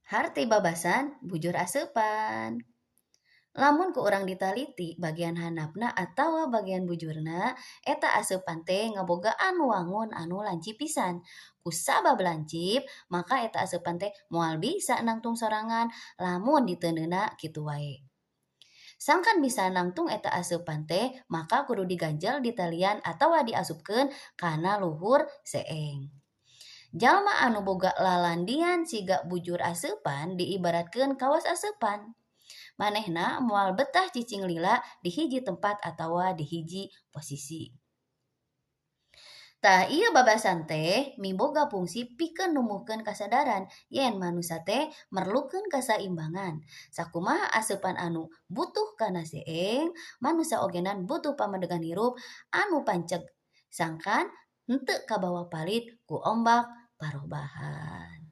Harti babasan bujur aseupan. Lamun ku urang ditaliti bagian handapna atawa bagian bujurna, eta aseupan teh ngabogaan wangun anu lancip pisan. Kusabab lancip, maka eta aseupan teh moal bisa nangtung sorangan lamun diteundeunna kitu wae. Sangkan bisa nangtung eta aseupan teh, maka kudu diganjel di talian atawa diasupkeun kana luhur seeng. Jalma anu boga lalandian siga bujur aseupan diibaratkeun kawas aseupan. Manehna moal betah cicing lila di hiji tempat atawa di hiji posisi. Tah ieu babasan teh miboga fungsi pikeun numbuhkeun kasadaran yen manusa teh merlukeun kasaimbangan. Sakumaha aseupan anu butuh kana seeng, manusa ogenan butuh pamadegan hirup anu panceg sangkan henteu kabawa palit ku ombak parobahan.